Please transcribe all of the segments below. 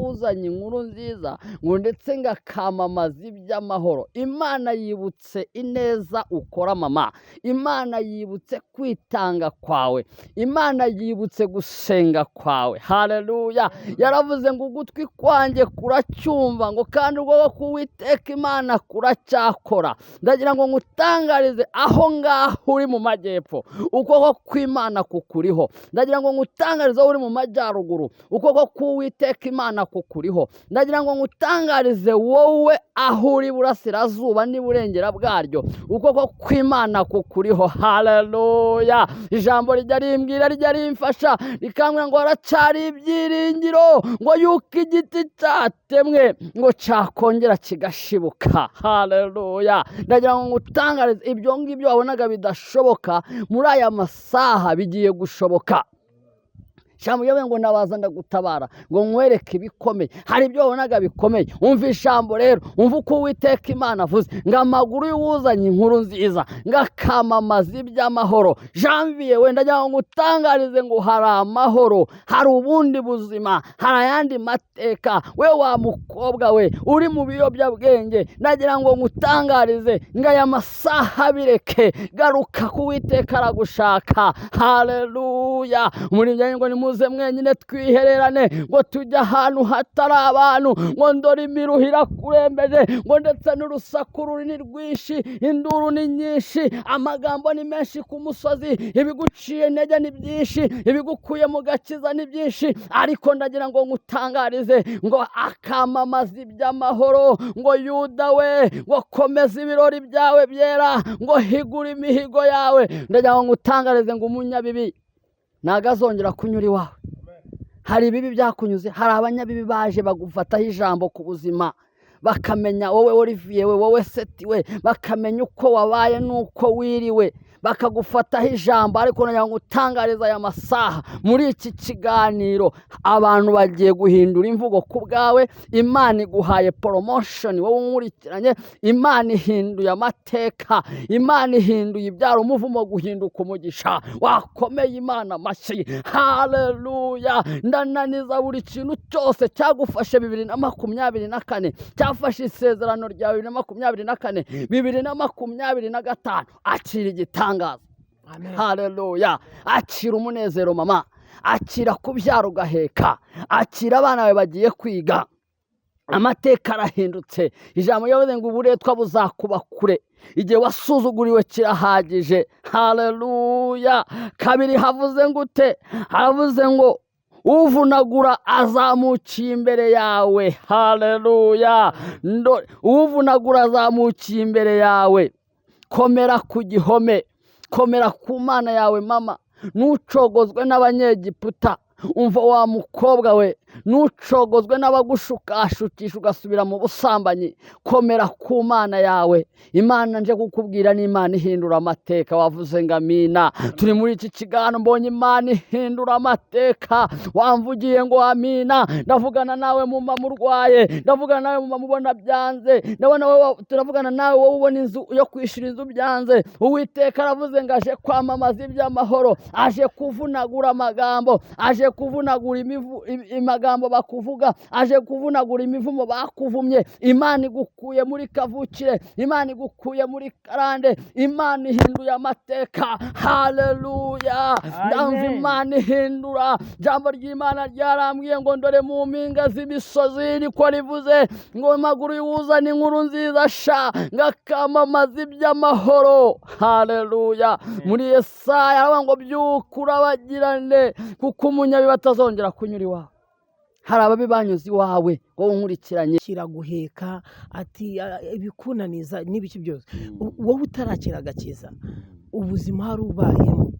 y'uwuzanye inkuru nziza, ngo ndetse ngo akamamaza iby'amahoro. Imana yibutse ineza ukora mama, Imana yibutse kwitanga kwawe, Imana yibutse gusenga kwawe. Haleluya. Yaravuze ngo ugutwi kwanjye kuracyumva, ngo kandi ubwo k'Uwiteka Imana kuracyakora. Ndagira ngo ngutangarize aho ngaho uri mu majyepfo, ukuboko kw'Imana kukuriho. Ndagira ngo ngutangarize aho uri mu majyaruguru, ukuboko k'Uwiteka Imana kukuriho. Ndagira ngo ngutangarize wowe aho uri burasirazuba n'iburengera bwaryo, ukuboko kw'Imana kukuriho. Haleluya. Ijambo rijya rimbwira, rijya rimfasha, rikambwira ngo haracyari ibyiringiro, ngo yuko igiti cyatemwe ngo cyakongera kigashibuka. Haleluya. Ndagira ngo ngutangarize ibyo ngibyo wabonaga bidashoboka, muri aya masaha bigiye gushoboka. Ijambo ryavuze ngo nabaza ndagutabara, ngo nkwereke ibikomeye. Hari ibyo wabonaga bikomeye. Umva ijambo rero, umva uko Uwiteka Imana avuze, ngo amaguru y'uwuzanye inkuru nziza, ngo akamamaza iby'amahoro. Janvier we, ndagira ngo ngutangarize ngo hari amahoro, hari ubundi buzima, hari ayandi mateka. We wa mukobwa we uri mu biyobyabwenge, ndagira ngo ngutangarize ngo aya masaha bireke, garuka ku Uwiteka aragushaka. Haleluya. Muri ibyo ngo nimuze mwenyine twihererane, ngo tujye ahantu hatari abantu, ngo ndore imiruho irakurembeje, ngo ndetse n'urusaku ruri ni rwinshi, induru ni nyinshi, amagambo ni menshi ku musozi, ibiguciye intege ni byinshi, ibigukuye mu gakiza ni byinshi. Ariko ndagira ngo ngutangarize ngo akamamaza iby'amahoro, ngo Yuda we, ngo komeza ibirori byawe byera, ngo higura imihigo yawe. Ndagira ngo ngutangarize ngo umunyabibi ntago azongera kunyura iwawe. Hari ibibi byakunyuze, hari abanyabibi baje bagufataho ijambo ku buzima, bakamenya wowe Olivier we, wowe Seti we, bakamenya uko wabaye n'uko wiriwe, bakagufataho ijambo. Ariko nagira ngo ngutangarize aya masaha muri iki kiganiro, abantu bagiye guhindura imvugo ku bwawe. Imana iguhaye promotion, wowe unkurikiranye. Imana ihinduye amateka, Imana ihinduye ibyara umuvumo guhinduka umugisha. Wakomeye Imana amashyi. Haleluya. Ndananiza buri kintu cyose cyagufashe 2024, cyafashe isezerano rya 2024, 2025. Akira igitangaza. Amen. Haleluya. Akira umunezero mama, akira kubyara ugaheka, akira abana bawe bagiye kwiga. Amateka arahindutse. Ijambo ryavuze ngo uburetwa buzakuba kure, igihe wasuzuguriwe kirahagije. Haleluya. Kabiri havuze ngo ute? Havuze ngo uvunagura azamukiye imbere yawe. Haleluya. Uvunagura azamukiye imbere yawe. Komera ku gihome, komera ku Mana yawe mama, ntucogozwe n'abanyegiputa. Umva wa mukobwa we, ntucogozwe n'abagushukashukisha ugasubira mu busambanyi. Komera ku Mana yawe. Imana nje kukubwira ni Imana ihindura amateka. Wavuze ngo amina. Turi muri iki kiganiro, mbonye Imana ihindura amateka. Wamvugiye ngo amina. Ndavugana nawe muma murwaye, ndavugana nawe muma mubona byanze, ndabona wowe, turavugana nawe wowe ubona inzu yo kwishyura inzu byanze. Uwiteka aravuze ngo aje kwamamaza iby'amahoro, aje kuvunagura amagambo, aje kuvunagura amagambo bakuvuga, aje kuvunagura imivumo bakuvumye. Imana igukuye muri kavukire, Imana igukuye muri karande, Imana ihinduye amateka. Haleluya. Ndamva Imana ihindura. Ijambo ry'Imana ryarambwiye ngo ndore mu mpinga z'imisozi, niko rivuze ngo amaguru y'uwuzana inkuru nziza sha, ngakamamaza iby'amahoro. Haleluya. Muri Yesaya aravuga ngo byuka urabagirane, kuko umunyabibi atazongera kunyura iwawe. Hari ababi banyuze iwawe wowe unkurikiranye. Kiraguheka ati ibikunaniza n'ibiki byose. Wowe utarakira agakiza, ubuzima hari ubayemo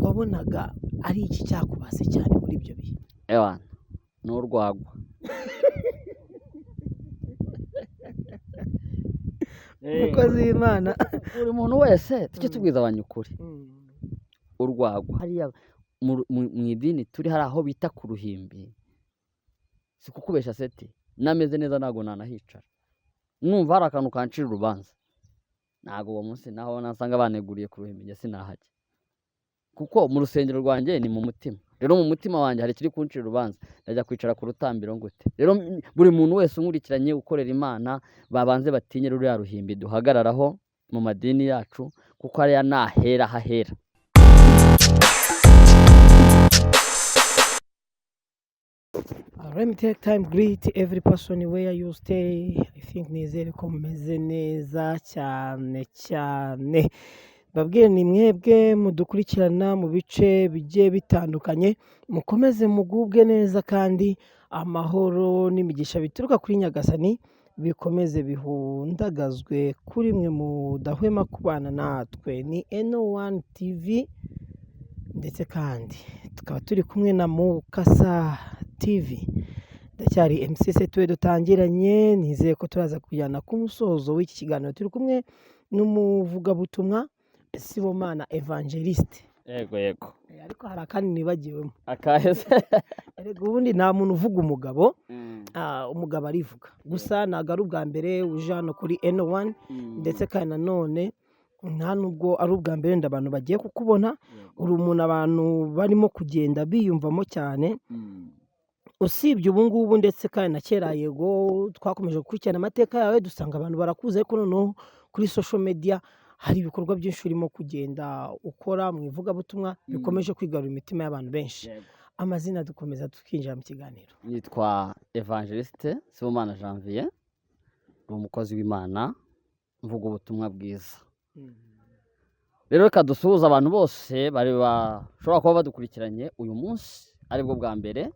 wabonaga ari iki cyakubase cyane muri ibyo bihe? Ewana, ni urwagwa. Umukozi w'Imana. Buri muntu wese tujye tubwiza abantu ukuri. Urwagwa hariya mu idini turi, hari aho bita ku ruhimbi. Si kukubesha Seti, nameze neza ntago nanahicara. Numva hari akantu kancira urubanza, ntago uwo munsi naho nasanga baneguriye ku ruhimbi, njye sinahajya. Kuko mu rusengero rwanjye ni mu mutima. Rero mu mutima wanjye hari ikiri kuncira urubanza, ndajya kwicara ku rutambiro gute? Rero buri muntu wese unkurikiranye ukorera Imana, babanze batinye ruriya ruhimbi duhagararaho mu madini yacu, kuko hariya nahera hahera. Let me take time greet every person where you stay. I think nizere ko mumeze neza cyane cyane. Babwire ni mwebwe mudukurikirana mu bice bigiye bitandukanye, mukomeze mugubwe neza kandi amahoro n'imigisha bituruka kuri Nyagasani bikomeze bihundagazwe kuri mwe mudahwema kubana natwe. Ni N1 TV ndetse kandi tukaba turi kumwe na Mukasa TV. Ndacyari MC Setuwe dutangiranye, nizeye ko turaza kujyana ku musozo w'iki kiganiro. Turi kumwe n'umuvugabutumwa Sibomana Evangeliste. Yego yego. Ariko hari akandi nibagiwemo. Akaheze. Erega ubundi nta muntu uvuga umugabo, umugabo arivuga. Gusa ntabwo ari ubwa mbere uje hano kuri N1, ndetse kandi nanone nta nubwo ari ubwa mbere wenda abantu bagiye kukubona. Uri umuntu abantu barimo kugenda biyumvamo cyane, usibye ubu ngubu ndetse kandi na kera. Yego twakomeje gukurikirana amateka yawe dusanga abantu barakuzi, ariko noneho kuri social media hari ibikorwa byinshi urimo kugenda ukora mu ivugabutumwa bikomeje kwigarurira imitima y'abantu benshi. Amazina dukomeza tukinjira mu kiganiro. Nitwa Evangeliste Sibomana Janvier, ndi umukozi w'Imana, mvuga ubutumwa bwiza. Rero reka dusuhuze abantu bose bari bashobora kuba badukurikiranye uyu munsi aribwo bwa mbere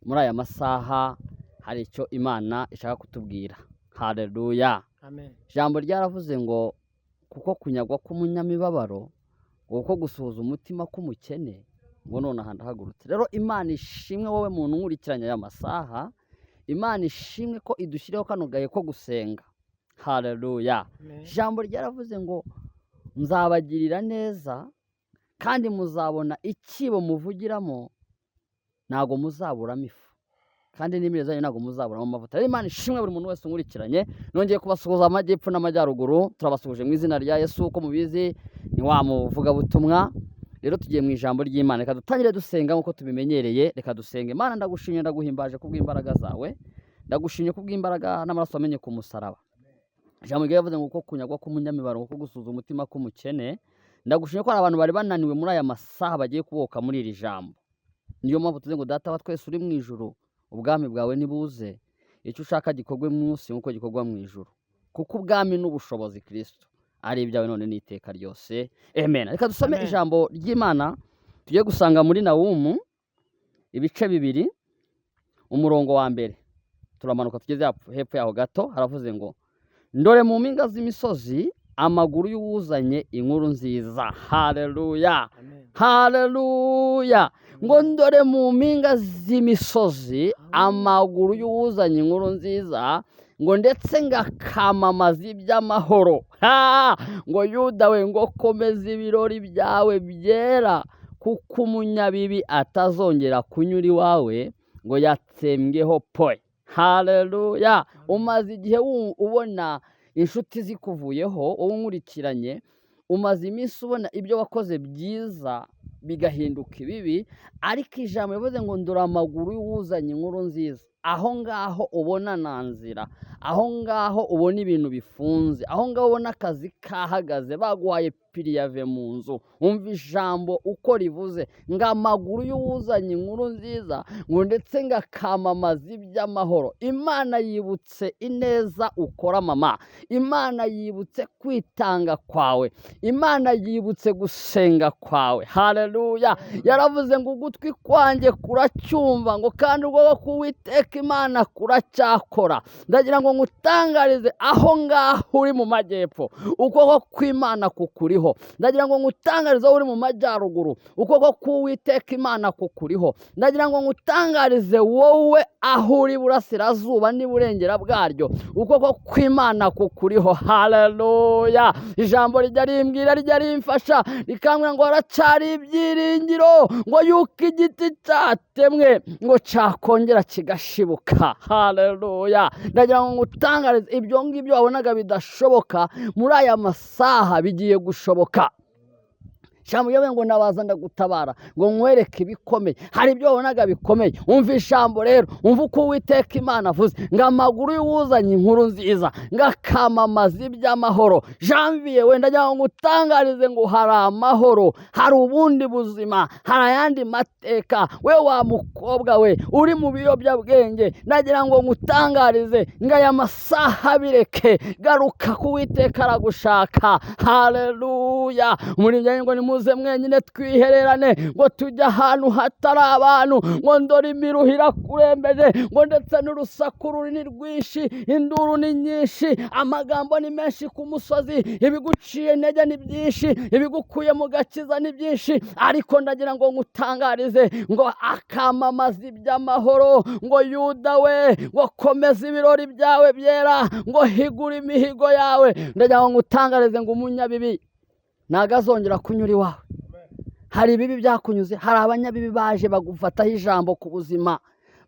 muri aya masaha, hari icyo Imana ishaka kutubwira. Haleluya. Amen. Ijambo ryaravuze ngo kuko kunyagwa k'umunyamibabaro, ngo kuko gusuhuza umutima k'umukene, ngo none aha ndahagurutse. Rero Imana ishimwe wowe muntu nkurikiranye aya masaha, Imana ishimwe ko idushyiriyeho kano gahe ko gusenga. Haleluya. Amen. Ijambo ryaravuze ngo nzabagirira neza kandi muzabona icyibo muvugiramo, ntago muzaburamo ifu, kandi n'imire zanyu ntago muzaburamo amavuta. Rero Imana ishimwe buri muntu wese unkurikiranye. Nongeye kubasuhuza amajyepfo n'amajyaruguru, turabasuhuje mu izina rya Yesu. Uko mubizi ni wa muvugabutumwa. Rero tugiye mu ijambo ry'Imana, reka dutangire dusenga nk'uko tubimenyereye. Reka dusenge. Imana ndagushimye, ndaguhimbaje kubw'imbaraga zawe, ndagushimye kubw'imbaraga n'amaraso wamenye ku musaraba. Ijambo ryavuze ngo kuko kunyagwa k'umunyamibabaro, kuko gusuhuza umutima k'umukene. Ndagushimye ko hari abantu bari bananiwe muri aya masaha bagiye kubohoka muri iri jambo. Niyo mpamvu tuze ngo Data wa twese uri mu ijuru, ubwami bwawe nibuze, icyo ushaka gikorwe munsi nk'uko gikorwa mu ijuru, kuko ubwami n'ubushobozi Kristo ari ibyawe none n'iteka ryose. Amen. Reka dusome Amen. ijambo ry'Imana tugiye gusanga muri Nawumu ibice 2 umurongo wa mbere, turamanuka tugeze hepfo yaho gato. Haravuze ngo ndore mu mpinga z'imisozi amaguru y'uwuzanye inkuru nziza. Haleluya. Amen. Haleluya. Ngo ndore mu mpinga z'imisozi amaguru y'uwuzanye inkuru nziza, ngo ndetse ngakamamaza iby'amahoro. Ngo Yuda we, ngo komeza ibirori byawe byera, kuko umunyabibi atazongera kunyura iwawe, ngo yatsembweho poe. Haleluya. Umaze igihe ubona inshuti zikuvuyeho, wowe unkurikiranye, umaze iminsi ubona ibyo wakoze byiza bigahinduka ibibi, ariko ijambo rivuze ngo ndora amaguru y'uwuzanye inkuru nziza. Aho ngaho ubona nta nzira, aho ngaho ubona ibintu bifunze, aho ngaho ubona akazi kahagaze, baguhaye piriyave mu nzu. Umva ijambo uko rivuze ngo amaguru y'uwuzanye inkuru nziza, ngo ndetse ngakamamaza iby'amahoro. Imana yibutse ineza ukora mama, Imana yibutse kwitanga kwawe, Imana yibutse gusenga kwawe. Haleluya. Yaravuze ngo ugutwi kwanjye kuracyumva, ngo kandi ubwo k'Uwiteka Imana kuracyakora. Ndagira ngo ngutangarize aho ngaho uri mu majyepfo, ukuboko kw'Imana kukuriho. Ndagira ngo ngutangarize aho uri mu majyaruguru, ukuboko k'Uwiteka Imana kukuriho. Ndagira ngo ngutangarize wowe aho uri burasirazuba n'iburengera bwaryo, ukuboko kw'Imana kukuriho. Haleluya. Ijambo rijya rimbwira, rijya rimfasha, rikambwira ngo haracyari ibyiringiro, ngo yuko igiti cyatemwe ngo cyakongera kigashibuka. Haleluya. Ndagira ngo ngutangarize ibyo ngibyo wabonaga bidashoboka, muri aya masaha bigiye gushoboka. Ijambo ryavuze ngo nabaza ndagutabara ngo nkwereke ibikomeye. Hari ibyo wabonaga bikomeye. Umva ijambo rero, umva uko Uwiteka Imana avuze ngo amaguru y'uwuzanye inkuru nziza ngo akamamaza iby'amahoro. Janvier wenda ndagira ngo ngutangarize ngo hari amahoro, hari ubundi buzima, hari ayandi mateka. We wa mukobwa we uri mu biyobyabwenge, ndagira ngo ngutangarize ngo aya masaha bireke, garuka ku Uwiteka aragushaka. Haleluya. Muri ngo nimuze mwenyine twihererane, ngo tujye ahantu hatari abantu, ngo ndore imiruho irakurembeje, ngo ndetse n'urusaku ruri ni rwinshi, induru ni nyinshi, amagambo ni menshi ku musozi, ibiguciye intege ni byinshi, ibigukuye mu gakiza ni byinshi. Ariko ndagira ngo ngutangarize ngo akamamaza iby'amahoro, ngo Yuda we, ngo komeza ibirori byawe byera, ngo higura imihigo yawe. Ndagira ngo ngutangarize ngo umunyabibi ntago azongera kunyura iwawe. Hari ibibi byakunyuze, hari abanyabibi baje bagufataho ijambo ku buzima,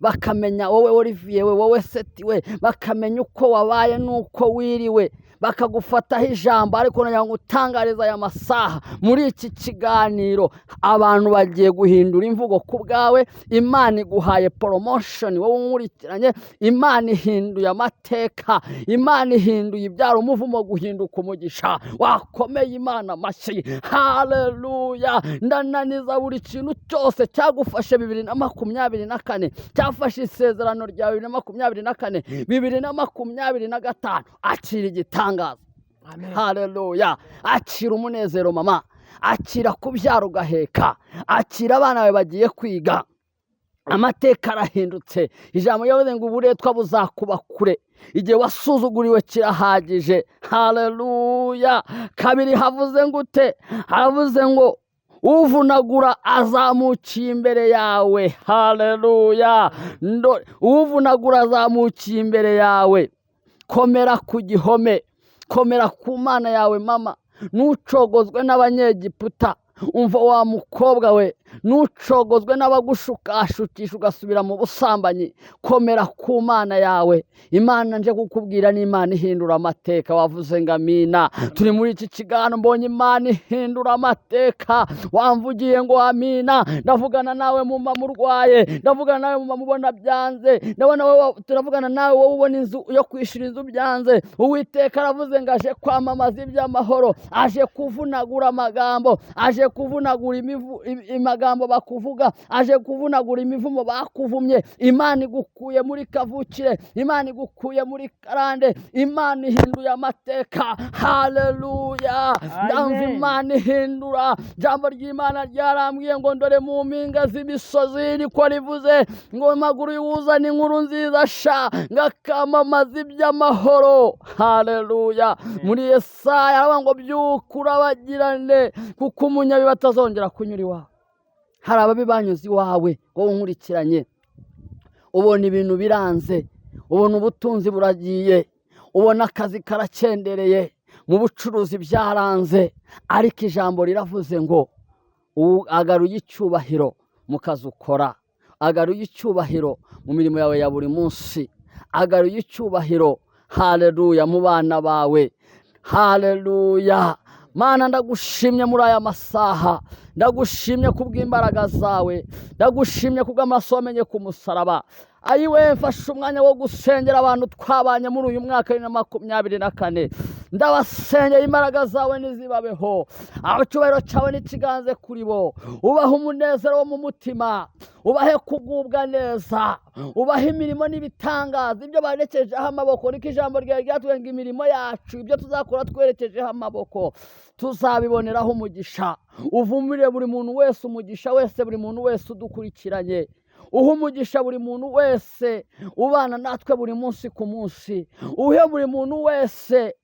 bakamenya wowe Olivier we, wowe Seti we, bakamenya uko wabaye n'uko wiriwe, bakagufataho ijambo. Ariko nagira ngo utangarize aya masaha muri iki kiganiro, abantu bagiye guhindura imvugo ku bwawe. Imana iguhaye promotion, wowe unkurikiranye. Imana ihinduye amateka, Imana ihinduye ibyara umuvumo guhinduka umugisha. Wakomeye Imana amashyi. Haleluya. Ndananiza buri kintu cyose cyagufashe 2024, cyafashe isezerano rya 2024, 2025. Akira igitangaza. Amen. Haleluya. Akira umunezero mama, akira kubyara ugaheka, akira abana bawe bagiye kwiga. Amateka arahindutse. Ijambo ryavuze ngo uburetwa buzakuba kure, igihe wasuzuguriwe kirahagije. Haleluya. Kabiri havuze ngo ute? Havuze ngo uvunagura azamukiye imbere yawe. Haleluya. Uvunagura azamukiye imbere yawe. Komera ku gihome, komera ku Mana yawe mama, ntucogozwe n'abanyegiputa. Umva wa mukobwa we, ntucogozwe n'abagushukashukisha ugasubira mu busambanyi. Komera ku Mana yawe. Imana nje kukubwira ni Imana ihindura amateka. Wavuze ngo amina. Turi muri iki kiganiro, mbonye Imana ihindura amateka. Wamvugiye ngo amina. Ndavugana nawe muma murwaye, ndavugana nawe muma mubona byanze, ndabona wowe, turavugana nawe wowe ubona inzu yo kwishyura inzu byanze. Uwiteka aravuze ngo aje kwamamaza iby'amahoro, aje kuvunagura amagambo, aje kuvunagura amagambo bakuvuga, aje kuvunagura imivumo bakuvumye. Imana igukuye muri kavukire, Imana igukuye muri karande, Imana ihinduye amateka. Haleluya. Ndamva Imana ihindura. Ijambo ry'Imana ryarambwiye ngo ndore mu mpinga z'imisozi, niko rivuze ngo amaguru y'uwuzana inkuru nziza sha, ngakamamaza iby'amahoro. Haleluya. Muri Yesaya aravuga ngo byuka urabagirane, kuko umunyabibi atazongera kunyura iwawe. Hari ababi banyuze iwawe, wowe unkurikiranye, ubona ibintu biranze, ubona ubutunzi buragiye, ubona akazi karakendereye, mu bucuruzi byaranze, ariko ijambo riravuze ngo agaruye icyubahiro mu kazi ukora, agaruye icyubahiro mu mirimo yawe ya buri munsi, agaruye icyubahiro, haleluya, mu bana bawe. Haleluya. Mana ndagushimye muri aya masaha, ndagushimye kubw'imbaraga zawe, ndagushimye kubw'amaso wamenye ku musaraba. Ayiwe, mfashe umwanya wo gusengera abantu twabanye muri uyu mwaka wa 2024. Ndabasengera imbaraga zawe nizibabeho, aho icyubahiro cyawe n'ikiganze kuri bo. Ubahe umunezero wo mu mutima, ubahe kugubwa neza, ubahe imirimo n'ibitangaza, ibyo barekejeho amaboko. Niko ijambo ryawe ryatubwiye ngo imirimo yacu, ibyo tuzakora twerekejeho amaboko, tuzabiboneraho umugisha. Uvumire buri muntu wese umugisha wese, buri muntu wese udukurikiranye. Uhe umugisha buri muntu wese ubana natwe buri munsi ku munsi. Uhe buri muntu wese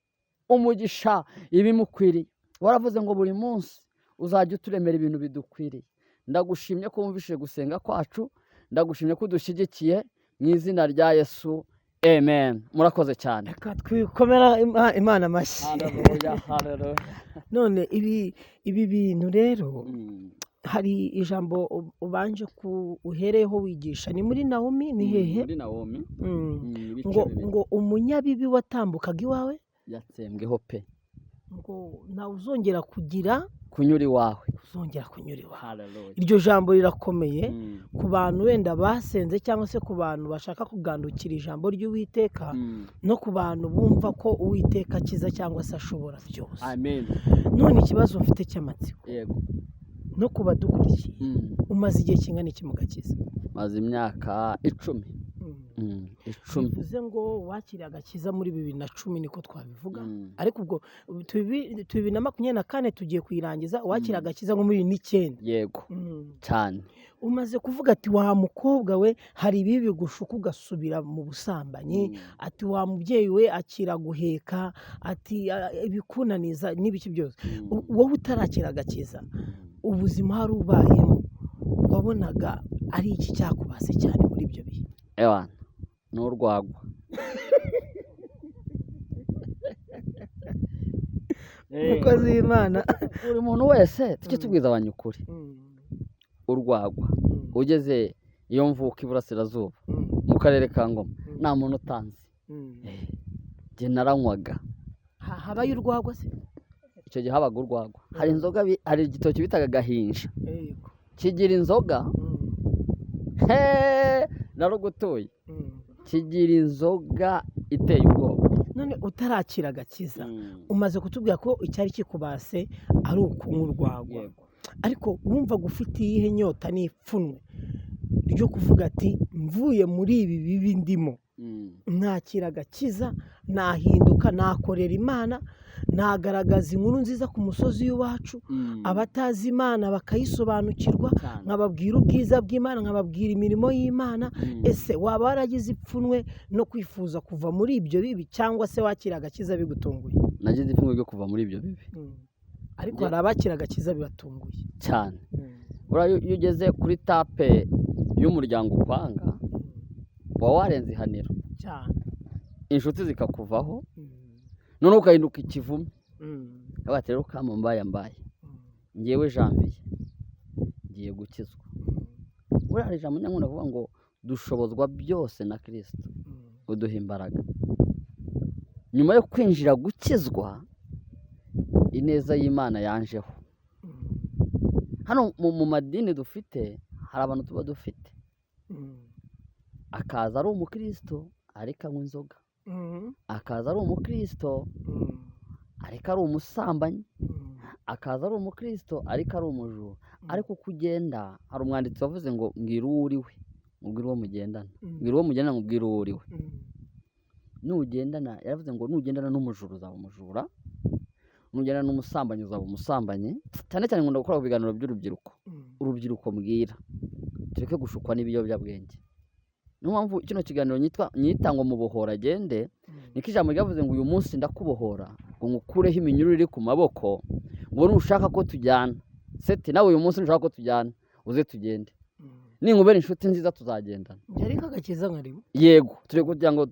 umugisha ibimukwiriye. Waravuze ngo buri munsi uzajya uturemera ibintu bidukwiriye. Ndagushimye ko wumvishije gusenga kwacu, ndagushimye ko udushyigikiye, mu izina rya Yesu, amen. Murakoze cyane. Reka twikomera Imana amashyi. Haleluya, haleluya. None ibi bintu rero, hari ijambo ubanje ku uhereyeho wigisha, ni muri Nawomi, ni hehe? Muri Nawomi. Ibice Ngo bibiri. ngo umunyabibi watambukaga iwawe yatsembweho pe. Ngo ntawe uzongera kugira kunyura iwawe. Uzongera kunyura iwawe. Hallelujah. Iryo jambo rirakomeye ku bantu wenda basenze, cyangwa se ku bantu bashaka kugandukira ijambo ry'Uwiteka, no ku bantu bumva ko Uwiteka akiza cyangwa se ashobora byose. Amen. None ikibazo mfite cy'amatsiko, Yego. no ku badukurikiye, umaze igihe kingana iki mu gakiza? Maze imyaka 10. 10. Bivuze ngo wakiriye agakiza muri 2010, niko twabivuga. Ariko ubwo 2024 tugiye kuyirangiza, wakiriye agakiza nko muri 2009. Yego. Cyane. Umaze kuvuga ati wa mukobwa we, hari ibibi bigushuka ugasubira mu busambanyi, ati wa mubyeyi we, akira guheka, ati ibikunaniza n'ibiki byose. Wowe utarakira agakiza, ubuzima hari ubayemo, wabonaga ari iki cyakubase cyane muri ibyo bihe? Ewana, ni urwagwa. Umukozi w'Imana. Buri muntu wese tujye tubwiza abantu ukuri. Urwagwa. Ugeze iyo mvuka iburasirazuba, mu karere ka Ngoma, nta muntu utanzi. Njye naranywaga. Habayo urwagwa se? Icyo gihe habaga urwagwa. Hari inzoga hari igitoki bitaga gahinja. Kigira inzoga. He, narugutuye. Kigira inzoga iteye ubwoba. None utarakira agakiza, umaze kutubwira ko icyari kikubase ari ukunywa urwagwa. Ariko wumva gufite iyihe nyota n'ipfunwe ryo kuvuga ati mvuye muri ibi bibi ndimo, nakira agakiza, nahinduka, nakorera Imana, nagaragaza inkuru nziza ku musozi w'iwacu, abatazi Imana bakayisobanukirwa, nkababwira ubwiza bw'Imana, nkababwira imirimo y'Imana. Ese waba waragize ipfunwe no kwifuza kuva muri ibyo bibi, cyangwa se wakira agakiza bigutunguye? Nagize ipfunwe ryo kuva muri ibyo bibi. Ariko hari abakira agakiza bibatunguye cyane. Buriya iyo ugeze kuri tape y'umuryango ukwanga, uba warenze ihaniro cyane, inshuti zikakuvaho, noneho ugahinduka ikivume. Bati rero kama mbaye mbaye ngewe Janvier ngiye gukizwa. Buriya hari ijambo nyamwunda kuvuga ngo dushobozwa byose na Kristo uduha imbaraga. Nyuma yo kwinjira gukizwa, ineza y'Imana yanjeho. Hano mu madini dufite hari abantu tuba dufite, akaza ari umukristo ariko anywa inzoga, akaza ari umukristo ariko ari umusambanyi, akaza ari umukristo ariko ari umujura. Ariko uko ugenda, hari umwanditsi wavuze ngo mbwira uwo uri we, mubwire uwo mugendana, mbwira uwo mugendana, mubwire uwo uri we. Nugendana, yaravuze ngo nugendana n'umujura uzaba umujura, nugendana n'umusambanyi uzaba umusambanyi. Cyane cyane nkunda gukora ibiganiro by'urubyiruko. Urubyiruko mbwira, tureke gushukwa n'ibiyobyabwenge. Niyo mpamvu kino kiganiro nyita ngo mubohora agende, niko ijambo ryavuze ngo uyu munsi ndakubohora, ngo ngukureho iminyururu iri ku maboko, ngo nushaka ko tujyana. Seti nawe uyu munsi nushaka ko tujyana, uze tugende. Ninkubera inshuti nziza tuzagendana. Ariko agakiza nkarimo. Yego, turi kugira ngo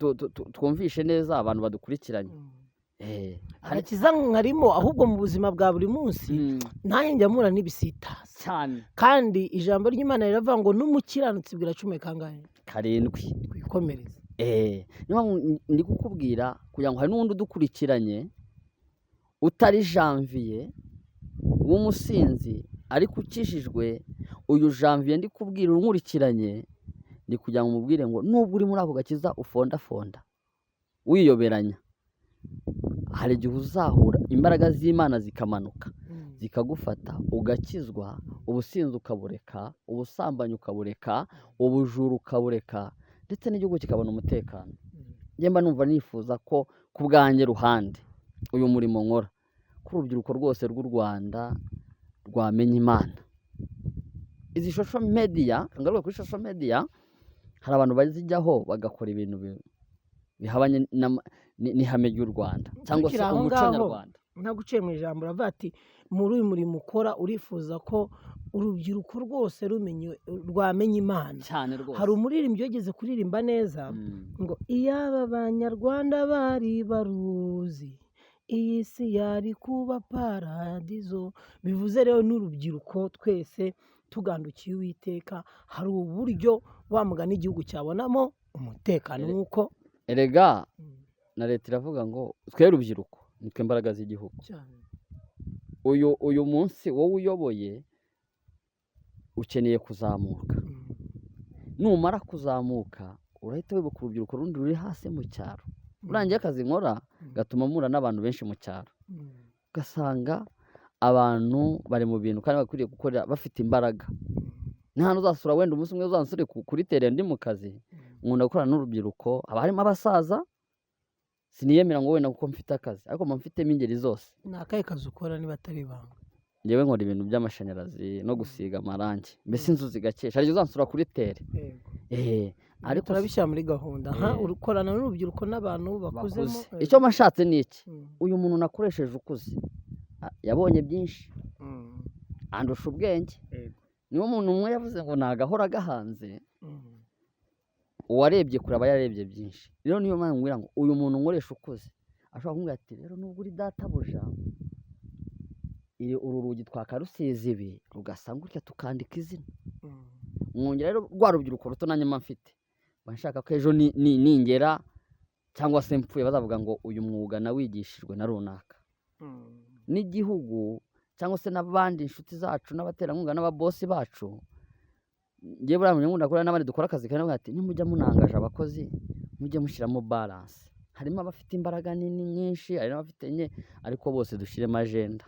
twumvishe neza abantu badukurikiranye. Agakiza nkarimo, ahubwo mu buzima bwa buri munsi nanjye njya mpura n'ibisitaza cyane. Kandi ijambo ry'Imana riravuga ngo n'umukiranutsi bwira kangahe? 7. Twikomereze. Niyo mpamvu ndi kukubwira kugira ngo hari n'undi udukurikiranye utari Janvier w'umusinzi ariko ukijijwe, uyu Janvier ndi kubwira unkurikiranye, ndi kugira ngo umubwire ngo nubwo uri muri ako gakiza ufondafonda wiyoberanya, hari igihe uzahura imbaraga z'Imana zikamanuka zikagufata ugakizwa, ubusinzi ukabureka, ubusambanyi ukabureka, ubujura ukabureka, ndetse n'igihugu kikabona umutekano. Njye mba numva nifuza ko ku bwanjye ruhande uyu murimo nkora, ko urubyiruko rwose rw'u Rwanda rwamenya Imana. Izi social media, ngaruka kuri social media, hari abantu bazijyaho bagakora ibintu bihabanye n'ihame ry'u Rwanda cyangwa se Tukiri aho umuco ngaho, nyarwanda. Ntaguciye mu ijambo, uravuga ati muri uyu murimo ukora urifuza ko urubyiruko rwose rwamenya Imana cyane rwose. Hari umuririmbyi wigeze kuririmba neza ngo iyaba abanyarwanda bari baruzi iyi si yari kuba paradizo. Bivuze rero n'urubyiruko twese tugandukiye Uwiteka, hari uburyo wa mugani igihugu cyabonamo umutekano nk'uko Erega na leta iravuga ngo twe rubyiruko Nitwe imbaraga z'igihugu. Cyane. Uyu munsi wowe uyoboye ukeneye kuzamuka. Numara kuzamuka urahita wibuka urubyiruko rundi ruri hasi mu cyaro. Urangiye akazi nkora gatuma mpura n'abantu benshi mu cyaro, ugasanga abantu bari mu bintu kandi bakwiriye gukorera bafite imbaraga. Ni hano uzasura, wenda umunsi umwe uzansure kuri terrain ndi mu kazi. Nkunda gukorana n'urubyiruko, haba harimo abasaza. Siniyemera ngo wenda kuko mfite akazi, ariko mba mfitemo ingeri zose. Ni akahe kazi ukora niba atari ibanga? Njyewe nkora ibintu by'amashanyarazi no gusiga amarangi, mbese inzu zigakesha. Hari igihe uzansura kuri terrain. Ariko Turabishyira muri gahunda. Aha ukorana n'urubyiruko n'abantu bakuzemo. Bakuze. Icyo mba nshatse ni iki? Uyu muntu nakoresheje ukuze, yabonye byinshi, andusha ubwenge. Niwo muntu umwe yavuze ngo nagahora gahanze. Uwarebye kure aba yarebye byinshi. Rero niyo mpamvu mbwira ngo uyu muntu nkoresha ukuze ashobora kumbwira ati: "Rero nubwo uri databuja, iri uru rugi twakarusize ibi rugasa gutya, tukandika izina." Mwongera rero rwa rubyiruko ruto nanjye mba mfite, mba nshaka ko ejo ningera cyangwa se mpfuye bazavuga ngo uyu mwuga nawigishijwe na runaka. N'igihugu cyangwa se n'abandi inshuti zacu n'abaterankunga n'ababosi bacu, ngewe buriya nkunda gukorana n'abandi dukora akazi kandi ati: "Nimujya munangaje abakozi, mujye mushyiramo balance. Harimo abafite imbaraga nini nyinshi, hari n'abafite nke, ariko bose dushyiremo agenda."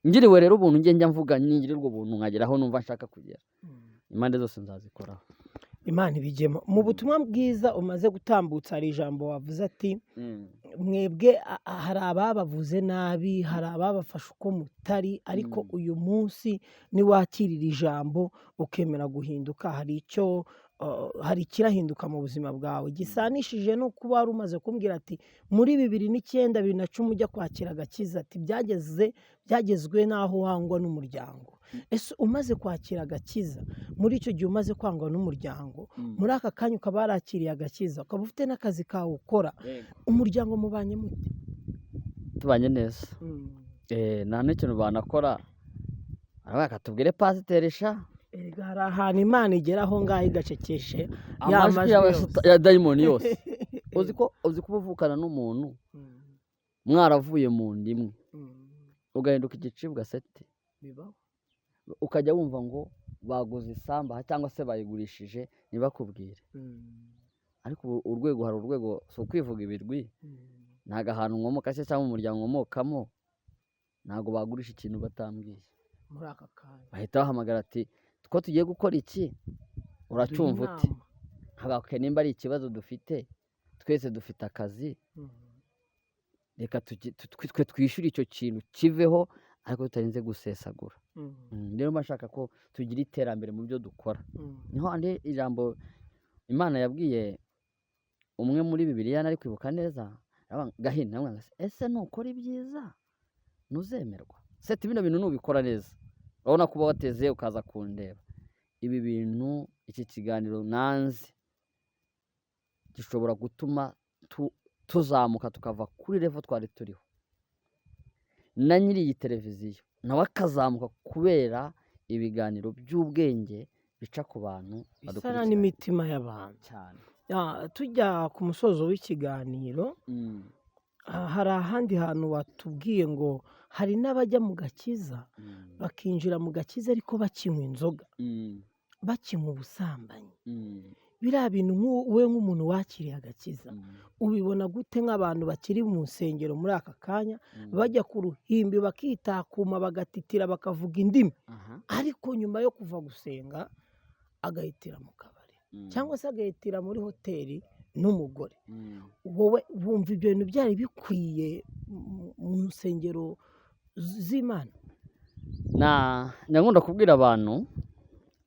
Ngiriwe rero ubuntu, njye njya mvuga ningirirwa ubuntu nkagera aho numva nshaka kugera, impande zose nzazikoraho. Imana ibigemo. Mu butumwa bwiza umaze gutambutsa, hari ijambo wavuze ati: "Mwebwe hari ababavuze nabi, hari ababafashe uko mutari, ariko uyu munsi niwakirira ijambo ukemera guhinduka, hari icyo hari ikirahinduka mu buzima bwawe." Gisanishije no kuba wari umaze kumbwira ati muri 2009, 2010 ujya kwakira agakiza, ati byagezwe n'aho wangwa n'umuryango. Ese umaze kwakira agakiza, muri icyo gihe umaze kwangwa n'umuryango, muri aka kanya ukaba warakiriye agakiza, ukaba ufite n'akazi kawe ukora, umuryango mubanye mute? Tubanye neza. Nta n'ikintu banakora, baravuga, "Tubwire pasiteri sha." Erega hari ahantu Imana igera aho ngaho igacecekeshe ya amajwi majwi yose. Ya dayimoni yose. Uzi ko uba uvukana n'umuntu mwaravuye mu nda imwe, ugahinduka igicibwa seti? Bibaho. Ukajya wumva ngo baguze isambu aha cyangwa se bayigurishije ntibakubwire. Ariko ubu urwego, hari urwego, si ukwivuga ibirwi, ntabwo ahantu nkomoka se cyangwa umuryango nkomokamo, ntabwo bagurisha ikintu batambwiye. Muri aka kanya Bahita bahamagara ati: "Ko tugiye gukora iki, uracyumva duhe ute?" inama. Ntabwo nimba ari ikibazo dufite, twese dufite akazi, reka twe twishyure icyo kintu kiveho, ariko tutarinze gusesagura. Rero mba nshaka ko tugira iterambere mu byo dukora. Niho handi ijambo Imana yabwiye umwe muri Bibiliya, nari kwibuka neza, aravuga Gahini, aramubwira ngo: "Ese nukora ibyiza ntuzemerwa?" Seti, bino bintu nubikora neza, urabona ko uba wateze ukaza kundeba, ibi bintu, iki kiganiro nanze gishobora gutuma tuzamuka tukava kuri level twari turiho, na nyiri iyi televiziyo nawe akazamuka kubera ibiganiro by'ubwenge bica ku bantu Isana badukurikirana n'imitima y'abantu. Cyane. Tujya ku musozo w'ikiganiro, hari ahandi hantu watubwiye ngo hari n'abajya mu gakiza, bakinjira mu gakiza ariko bakinywa inzoga, bakinywa ubusambanyi. Biriya bintu we nk'umuntu wakiriye agakiza, ubibona gute nk'abantu bakiri mu nsengero muri aka kanya, bajya ku ruhimbi bakitakuma, bagatitira, bakavuga indimi, ariko nyuma yo kuva gusenga agahitira mu kabari cyangwa se agahitira muri hoteli n'umugore? Wowe wumva ibyo bintu byari bikwiye mu nsengero z'Imana? Na nkunda kubwira abantu,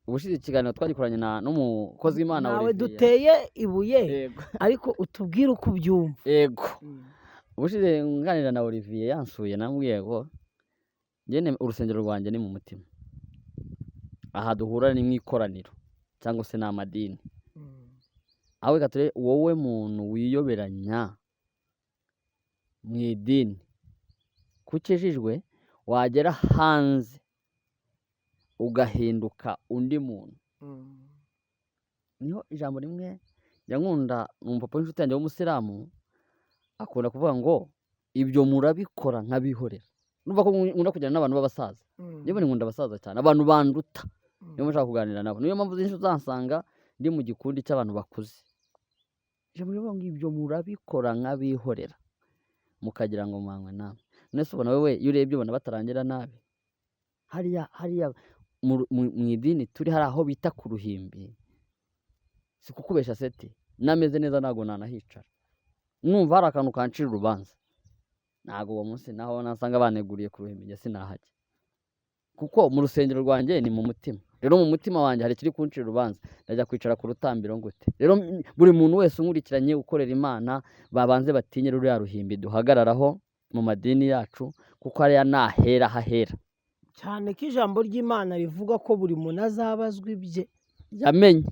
ubushize ikiganiro twagikoranye na n'umukozi w'Imana Nawe Olivier. duteye ibuye, Yego. ariko utubwire uko ubyumva. Yego. Ubushize nganira na Olivier yansuye, namubwiye ngo njye urusengero rwanjye ni mu mutima. Aha duhura ni mu ikoraniro cyangwa se ni amadini. Aho reka turebe wowe muntu wiyoberanya mu idini ko ukijijwe, wagera hanze ugahinduka undi muntu. Niho ijambo rimwe njya nkunda, ni umupapa w'inshuti yanjye w'umusilamu, akunda kuvuga ngo Ibyo murabikora nkabihorera. Numva ko nkunda kujyana n'abantu b'abasaza. Njyewe nkunda abasaza cyane, abantu banduta. Niyo mpamvu nshaka kuganira nabo. Niyo mpamvu zinshi uzansanga ndi mu gikundi cy'abantu bakuze. Ijambo rivuga ngo ibyo murabikora nk'abihorera, mukagira ngo mwanywe namwe. None se ubona wowe iyo urebye ubona batarangira nabi? Hariya mu idini turi hari aho bita ku ruhimbi. Si kukubesha Seti, nameze neza ntabwo nanahicara. Numva hari akantu kancira urubanza, ntabwo uwo munsi naho nasanga baneguriye ku ruhimbi njye sinahajya. Kuko mu rusengero rwanjye ni mu mutima. Rero mu mutima wanjye hari ikiri kuncira urubanza, ndajya kwicara ku rutambiro ngute? Rero buri muntu wese unkurikiranye ukorera Imana, babanze batinye ruriya ruhimbi duhagararaho mu madini yacu, kuko hariya nahera hahera. Cyane ko ijambo ry'Imana rivuga ko buri muntu azabazwa ibye. Yamenye.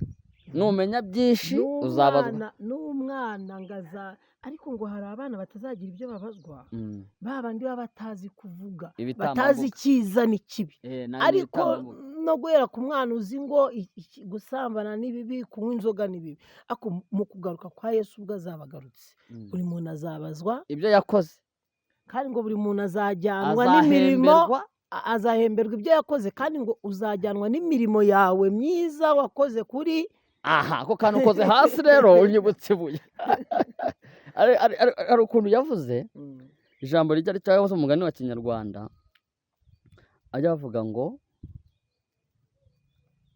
Numenya byinshi uzabazwa. N'umwana ngaza, ariko ngo hari abana batazagira ibyo babazwa, ba bandi baba batazi kuvuga, batazi icyiza n'ikibi. Ariko no guhera ku mwana uzi ngo gusambana ni bibi, kunywa inzoga ni bibi, ariko mu kugaruka kwa Yesu ubwo azabagarutse, buri muntu azabazwa ibyo yakoze, kandi ngo buri muntu azajyanwa n'imirimo, azahemberwa ibyo yakoze, kandi ngo uzajyanwa n'imirimo yawe myiza wakoze kuri. Aha, ako kantu ukoze hasi rero unyibutse ibuye. Ari ukuntu yavuze ijambo rijya cyangwa se umugani wa Kinyarwanda, ajya avuga ngo,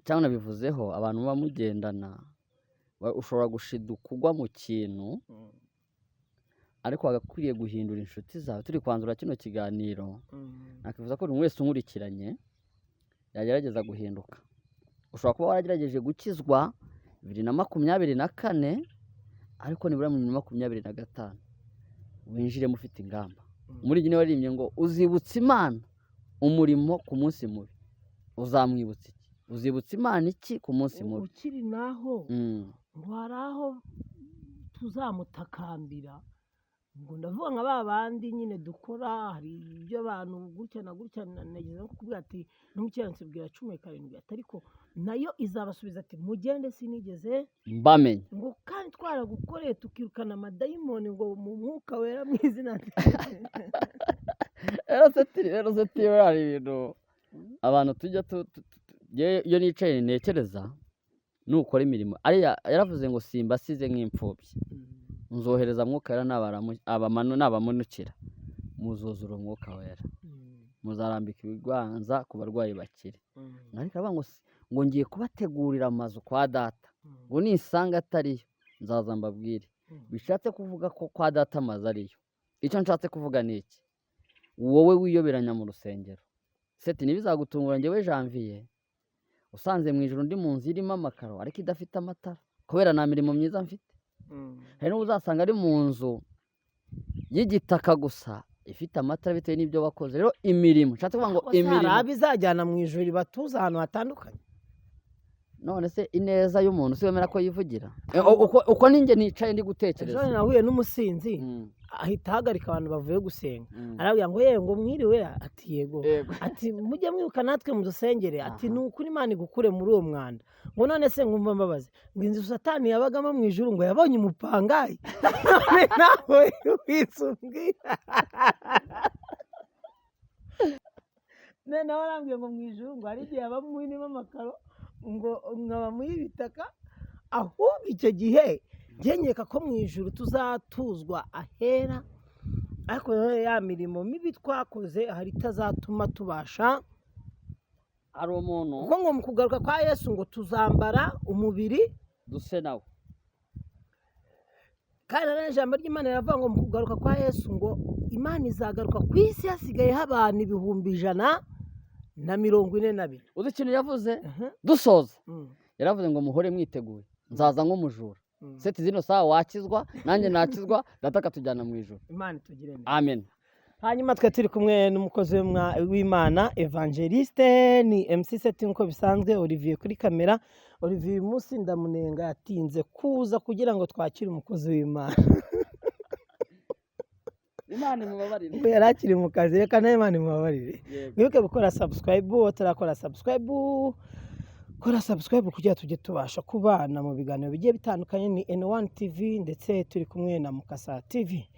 cyangwa nabivuzeho, abantu muba mugendana ushobora gushiduka ugwa mu kintu, ariko wagakwiriye guhindura inshuti zawe. Turi kwanzura kino kiganiro, nakivuza ko buri wese unkurikiranye yagerageza guhinduka. Ushobora kuba waragerageje gukizwa 2024, ariko nibura mu 2025 winjiremo ufite ingamba. Muri iyi waririmbye ngo uzibutsa Imana umurimo ku munsi mubi, uzamwibutsa iki? Uzibutsa Imana iki ku munsi mubi? Ukiri naho ngo hari aho tuzamutakambira, ngo ndavuga nka ba bandi nyine dukora, hari ibyo abantu gutya na gutya, nageze no kukubwira ati n'umukiranutsi bwira 17, ati ariko nayo izabasubiza ati mugende sinigeze mbamenye, ngo kandi twaragukoreye tukirukana amadayimoni ngo mu mwuka wera mu izina. Rero Seti hari ibintu abantu tujya iyo nicaye ntekereza, nukora imirimo ariya yaravuze ngo simbasize nk'imfubyi, nzohereza mwuka wera nabamanukira, muzuzura umwuka wera, muzarambika ibiganza ku barwayi bakire. Ariko aravuga ngo ngiye kubategurira amazu kwa data, ngo nisanga atariyo nzaza mbabwire. Bishatse kuvuga ko kwa data amazu ariyo. Icyo nshatse kuvuga ni iki: wowe wiyoberanya mu rusengero, Seti ntibizagutungura njyewe Janvier usanze mu ijoro ndi mu nzu irimo amakaro ariko idafite amatara, kubera nta mirimo myiza mfite. Hari n'uwo uzasanga ari mu nzu y'igitaka gusa ifite amatara bitewe n'ibyo wakoze. Rero imirimo, nshatse kuvuga ngo imirimo hari abizajyana mu ijoro batuza ahantu hatandukanye. None se ineza y'umuntu si wemera ko yivugira? Uko ninjye nicaye ndi gutekereza. Ejo nahuye n'umusinzi ahita ahagarika abantu bavuye gusenga, arabwira ngo yewe ngo mwiriwe, ati yego, ati mujye mwibuka natwe mudusengere, ati ni ukuri Imana igukure muri uwo mwanda. Ngo none se ngumva mbabaze, ngo inzu Satani yabagamo mu ijuru ngo yabonye umupangayi, none nawe wisumbwira. None nawe arambwiye ngo mu ijuru ngo hari igihe yaba irimo amakaro, ngo nkaba muri ibitaka. Ahubwo icyo gihe nkeka ko mu ijuru tuzatuzwa ahera, ariko ya mirimo mibi twakoze hari itazatuma tubasha. Hari umuntu kuko ngo mu kugaruka kwa Yesu ngo tuzambara umubiri duse nawe, kandi nanone ijambo ry'Imana riravuga ngo mu kugaruka kwa Yesu ngo Imana izagaruka ku isi hasigayeho abantu 142,000. Uzi ikintu yavuze dusoza? Yaravuze ngo muhore mwiteguye, nzaza nk'umujura. Seti zino sawa wakizwa nanjye nakizwa, data akatujyana mu ijuru. Imana itugire neza. Amen. Hanyuma twe turi kumwe n'umukozi w'Imana Evangeliste, ni MC Seti nk'uko bisanzwe, Olivier kuri kamera. Olivier uyu munsi ndamunenga yatinze kuza kugira ngo twakire umukozi w'Imana. Imana imubabarire. Ngo yari akiri mu kazi, reka nawe Imana imubabarire. Mwibuke gukora subscribe, utarakora subscribe kora subscribe kugira tujye tubasha kubana mu biganiro bigiye bitandukanye. Ni N1 TV ndetse turi kumwe na Mukasa TV.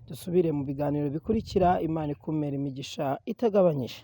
Dusubire mu biganiro bikurikira. Imana ikumere imigisha itagabanyije.